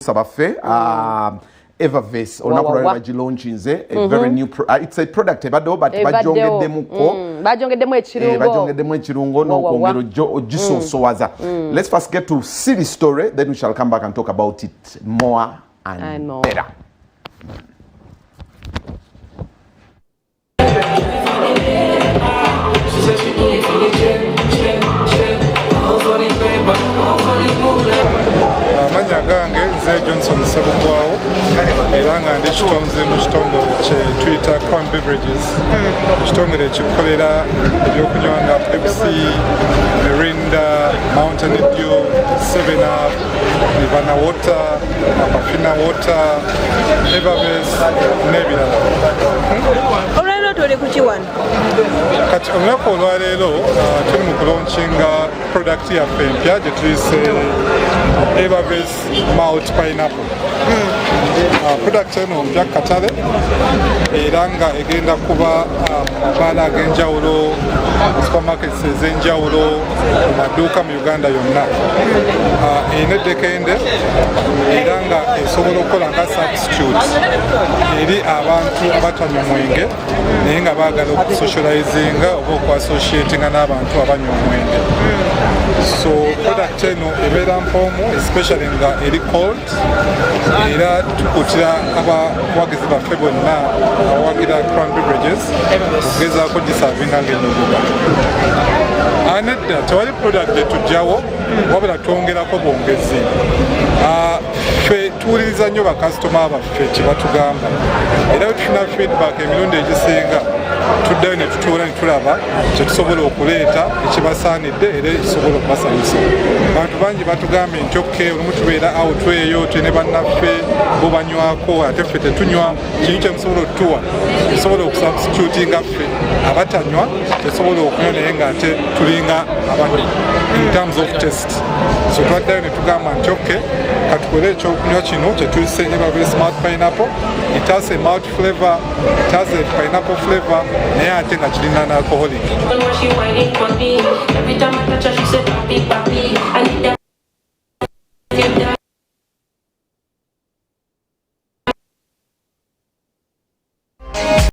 Baffe Evervase olunaku lwali bagilaunchinze a very new it's a product ebaddewo, but bagyongeddemuko. Bagyongeddemu ekirungo. Bagyongeddemu ekirungo n'okwongera ogisoosowaza. Let's first get to see the story, then we shall come back and talk about it more and, and more. Better. Amanya gange nze Johnson Sebugwawo, era nga ndi kitonze mu kitongole kye tuyita Crown Beverages, ekitongole ekikolera ebyokunywa nga Pepsi, Mirinda, Mountain Dew, 7 Up, Nirvana Water, Aquafina Water, Evervase n'ebirala. Olwaleero tuli ku kiwano? Kati olunaku olwaleero tuli mu kulaunchinga product yaffe empya gye tuyise Evervase Malt Pineapple. Product eno mpya ku katale era nga egenda kuba mu mabaala ag'enjawulo, mu supermarkets ez'enjawulo, mu maduuka mu Uganda yonna. Erina eddekende era nga esobola okukola nga substitute eri abantu abatanywa mwenge naye nga baagala okusocializinga oba okuassociatinga n'abantu abanywa omwenge. So product eno ebeera mpoomu, especially nga eri cold, era tukutira abawagizi baffe bonna abawagira Crown Beverages okugezaako giservinga ng'ennyuguga. Nedda, tewali product etujjawo, wabula twongerako bwongezi. Ffe tuwuliriza nnyo bakasitoma baffe kye batugamba, era bwe tufuna feedback, emirundi egisinga tuddayo ne tutuula ne tulaba kyetusobola okuleeta ekibasaanidde era ekisobola okubasanyusa. Bantu bangi batugambye nti okay, olumu tubeera out eyo tulina bannaffe, bo banywako ate ffe tetunywa. Kintu kyemusobola otutuwa tusobola okusubstitutinga ffe abatanywa, tesobola okunywa naye nga ate tulinga abanywa in terms of taste. So twaddayo ne tugamba nti okay, katukole ekyokunywa kino kyetuyise Evervase Malt Pineapple. It has a malt flavor, it has a pineapple flavor, naye ate nga kirina non-alcoholic. When she whining for me, every time I touch her, she say, "Papi, papi."